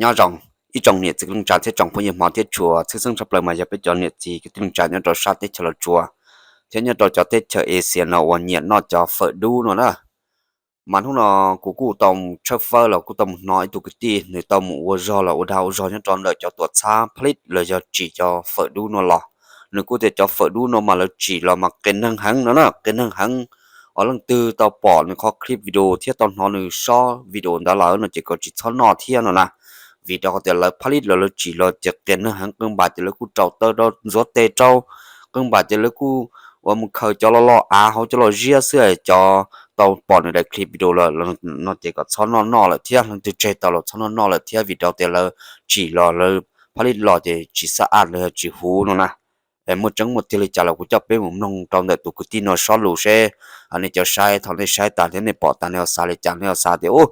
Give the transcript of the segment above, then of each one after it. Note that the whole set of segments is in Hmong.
Nyob zoo ib tsoom niam txiv kwv tij neej tsa thiab tsoom phooj ywg Hmoob thiab tshua, tshwj xeeb tshaj plaws mas yog peb cov niam txiv kwv tij neej tsa nyob rau sab teb chaws Los Tsuas thiab nyob rau cov teb chaws Asia no uas nyiam noj cov fawm dub no na. Mas hnub no kuv kuj tau mus tshawb fawb los kuj tau mus hnov ib tug kwv tij nws tau mus ua zog los ua dag ua zog nyob rau ntawm cov tuam txhab phalib los yog tsim cov fawm dub no los, nws kuj tias cov fawm dub no mas lawv tsim los mas qias neeg heev no na, qias neeg heev. Os, leej twg tau pom nws qhov clip video thiab tau hnov nws sob video ntawd lawm no ces kom tsis txhob noj thiab no na. Vim rau qhov tias lawv phalib los lawv tsim los ces qias neeg heev, qee npam ces lawv kuj rau taw rau ntxuav tes rau, qee npam ces lawv kuj ua mus khaws cov lo lo av hauv cov los ziab xwb. Cov tau pom nws daim clip video lawm no ces kom txhob noj noj lawm thiab, leej twg tseg tau los txhob noj noj lawm thiab, vim rau tias lawv tsim los lawv phalib los ces tsis xab aj los yog tsis huv no na. Muaj tseeb muaj tiag li cas los kuv coj peb mus mloog rau ntawm tus kwv tij no sob lus seb nej cov saib, thaum nej saib tas thiab nej pom tas nej ho xav li cas, nej ho xav tias ub,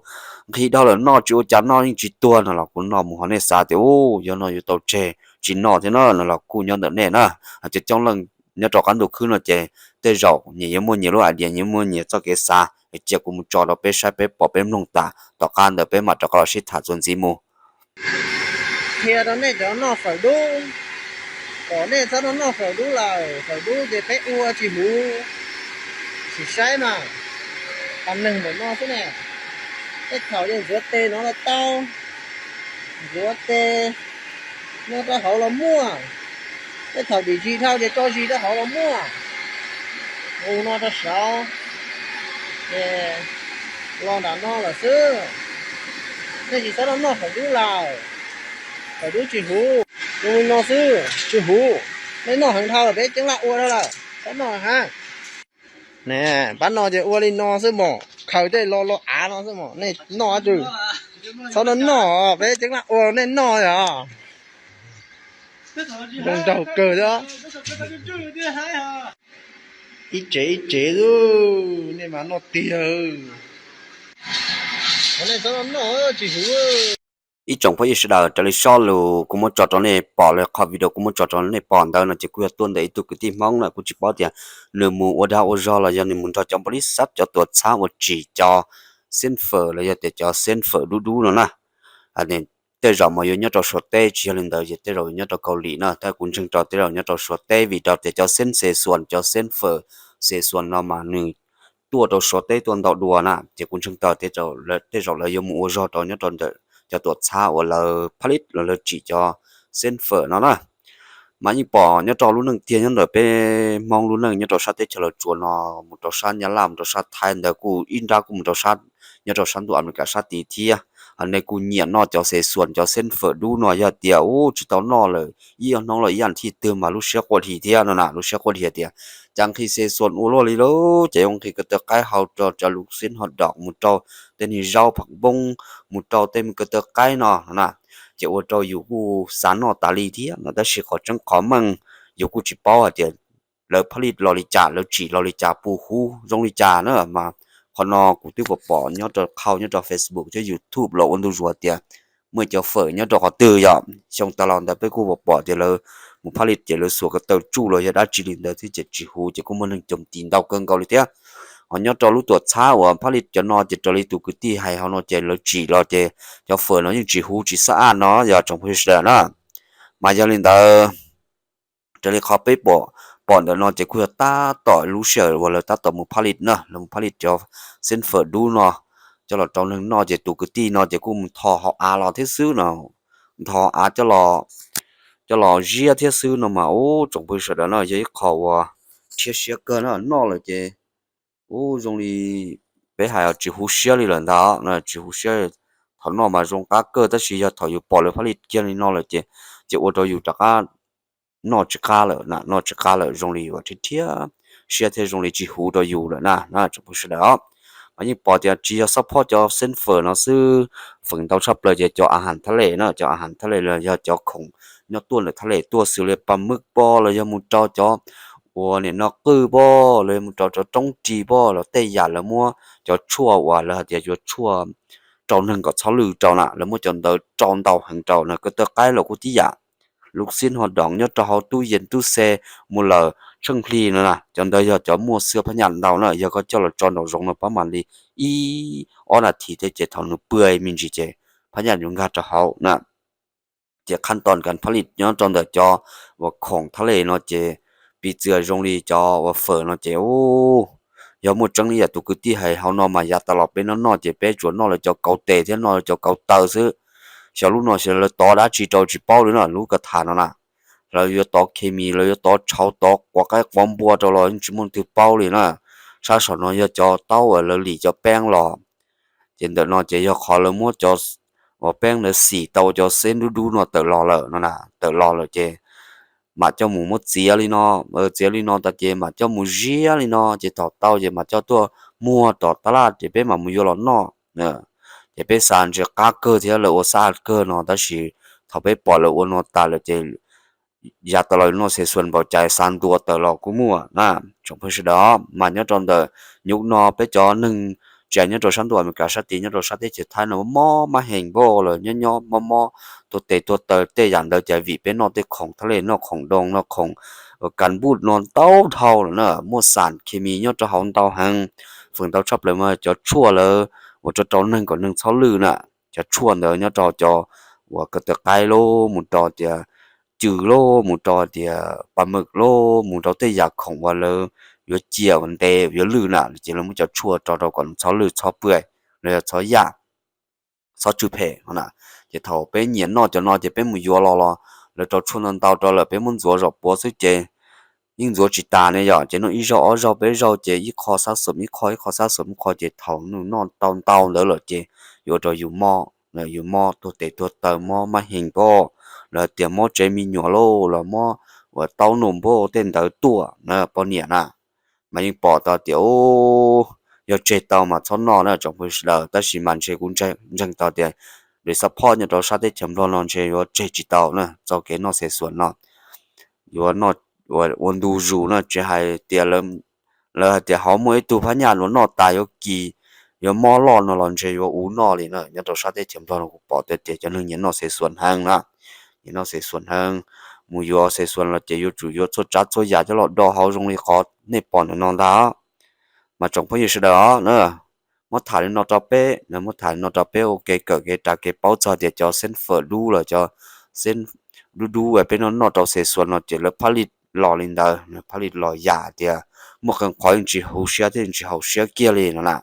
nqhis dhau lawm noj tsis ua cas, noj yeej tsis tuag no los kuv noj mus, ho nej xav tias ub, yog no yuav tau tseg tsis noj thiab na no los kuj nyob ntawm nej na. Cov coob leej nyob rau qab ntuj khwb no ces tej zaum nyias yuav muaj nyias lub idea, nyias muaj nyias txoj kev xav, cia kuv mus tso rau peb saib peb pom peb mloog tas, tom qab ntawd peb mam rov qab los sib tham txuas ntxiv mus. Qhia rau nej cov noj fawm dub, kom nej txhob noj noj fawm dub lawm. Fawm dub ces peb ua tsis huv, sim saib mas, qas neeg ntawm no xwb ne. Tej thaum yeej ntxuav tes no los tau, ntxuav tes no rau hauv los muaj. Tej thaum dim zis dhau ces tso zis rau hauv los muaj. Mus no rau saud ces los nram no lawm xwb. Nej tsis txhob noj noj fawm dub lawm, fawm dub tsis huv. Zoo li no xwb tsis huv. Nej noj heev dhau lawm peb ceeb laj ua rau lawm, txhob noj heev. Ne, pab no ces ua li no xwb mos, khaws tej lo lo av no xwb mos, nej noj dab tsi? Txhob noj noj, peb ceeb laj ua nej noj os. Zoo nraug kawg thiab. Ib tsev ib tsev xwb, nej mas noj tiag. Tsis huv. Ib tsoom phooj ywg sawv daws, raws li sob lus kuv muab tso rau nej pom, li qhov video kuv muab tso rau nej pom ntawd no ces kuj yog tuaj ntawm ib tug kwv tij Hmoob na, kuj tsis paub tias nws mus ua dag ua zog los yog nws mus nrog cov npaum li xab cov tuam txhab uas tsim cov xeeb fawm los yog tias cov xeeb fawm dub dub no na. Tej zaum mas yuav nyob rau Suav teb, tsis yog li ntawd ces tej zaum yuav nyob rau Kaus Lim na, tab kuv ntseeg rau tej zaum nyob rau Suav teb vim rau tias cov xeeb Szechuan, cov xeeb fawm Szechuan no mas nws tuaj rau Suav teb tuaj ntau dua na, ces kuv ntseeg tau tej zaum lawv yuav mus ua zog rau nyob rau ntawm cov tuam txhab uas lawv phalib los lawv tsim cov xeeb fawm no na. Mas yeej pom nyob rau lub neej tiag nyob ntawm peb Hmoob lub neej nyob rau sab teb chaws Los Tsuas no, mus rau sab Nyab Laj, mus rau sab Thaib ntawd kuj ib nrab kuj mus rau sab, nyob rau sab ntuj Amelikas sab tid thiab. Nej kuj nyiam noj cov Szechuan, cov xeeb fawm dub no, yog tias ub tsis tau noj lawm ib ob hnub los ib yam thiaj twg mas lub siab quaj dhi thiab no na, lub siab quaj dhi tias cas nqhis Szechuan ua luaj li lauj, ces yuav nqhis ko taw qaib hau rau cov lus xib ho dom, mus rau tej niag zaub pham npoob, mus rau tej me ko taw qaib no no na, ces ua rau yus kuj xav noj tas li thiab no, tab sis qhov tseeb qhov meej yus kuj tsis paub hais tias lawv phalib los li cas, lawv tsim los li cas, puas huv zoo li cas na. Mas qhov no kuv twb pom pom nyob rau qhau nyob rau Facebook thiab YouTube los ua ntu zus tias muaj cov fawm nyob rau qhov twg yom. Xyoo tas los ntawd peb kuj pom pom tias lawv mus phalib ces lawv xuas ko taw tsuj los yog dab tsi li ntawd thiab ces tsis huv, ces kuj muaj neeg cog tis ntau kawg nkaus li thiab. Ho nyob rau lub tuam txhab uas phalib cov no ces raws li tus kwv tij hais hauv no ces lawv tsim los ces cov fawm no yeej tsis huv tsis xab aj no yog tsoom phooj ywg sawv daws na. Mas yog li ntawd, raws li qhov peb pom ntawm no ces kuj yog tab tom lub sij hawm uas lawv tab tom mus phalib na, lawv mus phalib cov xeeb fawm dub no coj los rau neeg noj ces tus kwv tij no ces kuj mus thos hauv av los thiab xwb no, thos hauv av coj los ziab thiab xwb no mas ub tsoom phooj ywg sawv daws no yog ib qho uas rhiab siab kawg na, noj lawm ces ub zoo li peb hais tsis huv siab li lawm ntag, tsis huv siab. Thaum noj mas zoo qab kawg tab sis yog thaum yus pom lawv phalib kiag li no lawm ces, ces ua rau yus rov qab noj tsis qab lawm, noj tsis qab lawm, zoo li uas rhiab rhiab siab thiab zoo li tsis huv rau yus lawm na tsoom phooj ywg sawv daws. Mas yeej pom tias tsis yog xob phob cov xeeb fawm no xwb, feem ntau tshaj plaws ces cov a has thab les na, cov a has thab les los yog cov khoom nyob tuaj ntawm thab les tuaj xws li pa mub pob los yog mus rau cov uas nim no qwj pob los yog mus rau cov roob ris pob los tej yam lawv muab cov tshuaj uas lawv hais tias yuav tshuaj rau neeg kom txhob lwj rau na, lawv muab cov ntawd rau ntau heev rau na, ko taw qaib los kuj tib yam, lub xib ho doos nyob rau hauv tub yees tub xe mus lawm tsheej hli no na, cov ntawd yog cov muaj xwb phab nyaj ntau na, yog koj coj los tso nraum zoov no pab mam li ib ob nas this thiab ces thaum nws pw me ntsis ces phab nyaj yuav nkag rau hauv na. Ces khab tos kas phab li nyob rau ntawm cov uas khoom thab le no ces piv txwv zoo li cov uas fawm no ces ub, yog muaj tseeb li yam tus kwv tij hais hauv no mas yav tas los peb noj noj ces peb tsuas noj lawv cov kauv tes thiab noj lawv cov kauv taw xwb. Xyov lub no xyov lawv tov dab tsi rau tsis paub li no, lub kav tham no na. Lawv yuav tov khes mis, lawv yuav tov tshauv, tov quav qaib quav npua rau los yeej tsis muaj leej twg paub li na. Sab saum no yog cov taub uas lawv lim cov peeb los. Ces ntawm no ces yog qhov lawv muab cov uas peeb ntawd xim tau cov xeb dub dub no tawm los lawm no na, tawm los lawm ces mam coj mus muab txiav li no, txiav li no tas ces mam coj mus ziab li no ces thaum tau ces mam coj tuaj muag tom tab laj ces peb mam mus yuav los noj. Ces peb xav ntshe qab kawg thiab lawv ua xab kawg no tab sis thaum peb pom lawv ua no tas lawm ces yav tas los noj xes xuas npaum cas xav ntuas tawm los kuj muaj na. Tsoom phooj ywg sawv daws, mas nyob rau ntawm nyuj no peb cov neeg tsev nyob rau sab ntuj Amelikas sab tid nyob rau sab teb chaws Thaib no mob mab hees npaum lawm, nyob nyob mob mob tuag tes tuag taw tej yam ntawd ces vim peb noj tej khoom thab le, noj khoom doo, noj khoom kas npuj no ntau dhau lawm na, muaj xam khes mis nyob rau hauv ntau heev. Feem ntau tshaj plaws mas cov tshuaj lawv uas rau rau neeg kom neeg txhob lwj na, cov tshuaj ntawd nyob rau cov uas ko taw qaib los mus rau tias cw los mus rau tias pas mawm los mus rau tej yam khoom uas lawv yuav ciam uas ntev yuav lwj na ces lawv muab cov tshuaj rau rau kom txhob lwj txhob pwaj los yog txhob yaj, txhob tsw phem no na. Ces thaum peb nyiam noj cov no ces peb mus yuav los los lawv rau tshuaj ntau ntau rau lawm peb muab ntxuav zom puav xwb ces yeej ntxuav tsis tas ne yom, ces noj ib zaug ob zaug peb zaug ces ib qho xab xom ib qho, ib qho xab xom ib qho ces thaum nws noj tau ntau ntawd lawm ces yuav ua rau yus mob, yus mob tuag tes tuag taw, mob mab hees npaum, los tias mob tsev me nyuam lauj, los mob uas taub num npaum tej ntawd tuaj na poj niam na. Mas yeej pom tau tias yog tseg tau mas txhob noj na tsoom phooj ywg sawv daws, tab sis mas ntshe kuv ntseeg tau tias lwm xab phob nyob rau sab teb chaws Nplog no ntshe yuav tseg tsis tau na txoj kev noj xes xuas no. Yuav noj ua ntu zus na, tsis hais tias lawv hais tias hauv muaj ib tug phab nyaj luag noj tas yuav kis, yuav mob loj no los ntshe yuav ua noj li na. Nyob rau sab teb chaws Nplog no kuv pom tias cov neeg nyiam noj xes xuas heev na, nyiam noj xes xuas heev. Mus yuav xes xuas los ces yuav tsum yuav txhua tsav txhua yam coj los do hauv zoo li qhov nej pom ntawm no ntag. Mas tsoom phooj ywg sawv daws na, muab tham li no rau peb, muab tham li no rau peb ua kev kawm kev rav kev paub txog tias cov xeeb fawm dub los cov xeeb dub dub uas peb noj noj rau xes xuas no ces lawv phaj li los li ntawd, phaj li los yam tias muaj qee qhov yeej tsis huv siab thiab yeej tsis haum siab kiag li no na.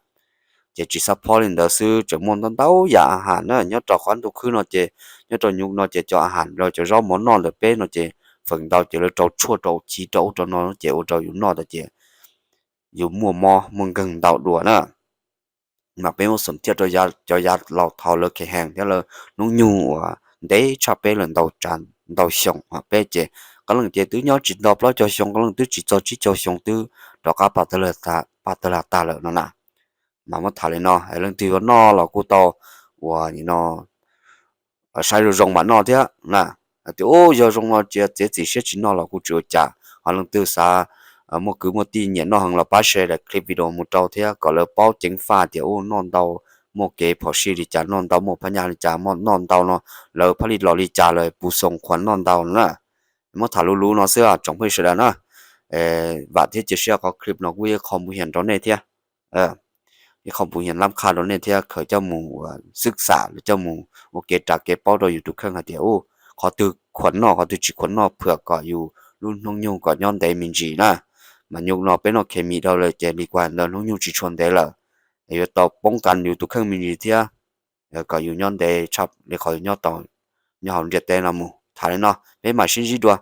Ces tsis xab phob li ntawd xwb, tseem muaj ntau ntau yam a has na nyob rau qab ntuj khwb no ces, nyob rau nyuj no ces cov a has los cov zaub mov noj ntawm peb no ces feem ntau ces lawv rau tshuaj rau chiv rau ub rau no ces ua rau yus noj tas ces yus muaj mob muaj nkeeg ntau dua na. Mas peb muab xom thiaj rau cov yav laus thaud lawv kheev heev thiab lawv hnub nyoog uas ntev tshaj peb lawm ntau tsav ntau xyoo, peb ces qee leej ces twb nyob tsis nto plaub caug xyoo, qee leej twb tsis txog tsib caug xyoo twb rov qab pab tag lawm no na. Mas muab tham li no, leej twg yuav noj los kuj tau uas no saib zoo zoo mam noj thiab na. Hais tias ub yog zoo no cia txiav txim siab tsis noj los kuj tsis ua cas, ho leej twg xav muaj kwv muaj tij nyiam noj heev los pab share daim clip video mus rau thiab kom lawv paub ceev faj tias ub noj ntau muaj kev phom sij li cas, noj ntau muaj phab nyaj li cas, noj ntau no lawv phaj li los li cas lawm puas xoo khuam noj ntau no na. Muab tham luv luv no xwb tsoom phooj ywg sawv daws na. Vam thiab cia siab qhov clip no kuj ib qho npuv hiam rau nej thiab, ib qho npuv hiam lab qha rau nej thiab khaws coj mus xwb xam los coj mus ua kev rav kev paub rau yus tus kheej hais tias ub qhov twg khuam noj qhov twg tsis khuam noj phwam kom yus lub hnub nyoog kom nyob ntev me ntsis na. Mas nyuj no peb noj khes mis dhau lawm ces li kuv hais ntawd hnub nyoog tsis tshua ntev lawm, yuav tau poob kas yus tus kheej me ntsis thiab kom yus nyob ntev tshaj li qhov yus nyob tau nyob hauv ntiaj teb no mus. Tham li no peb mam sib ntsib dua.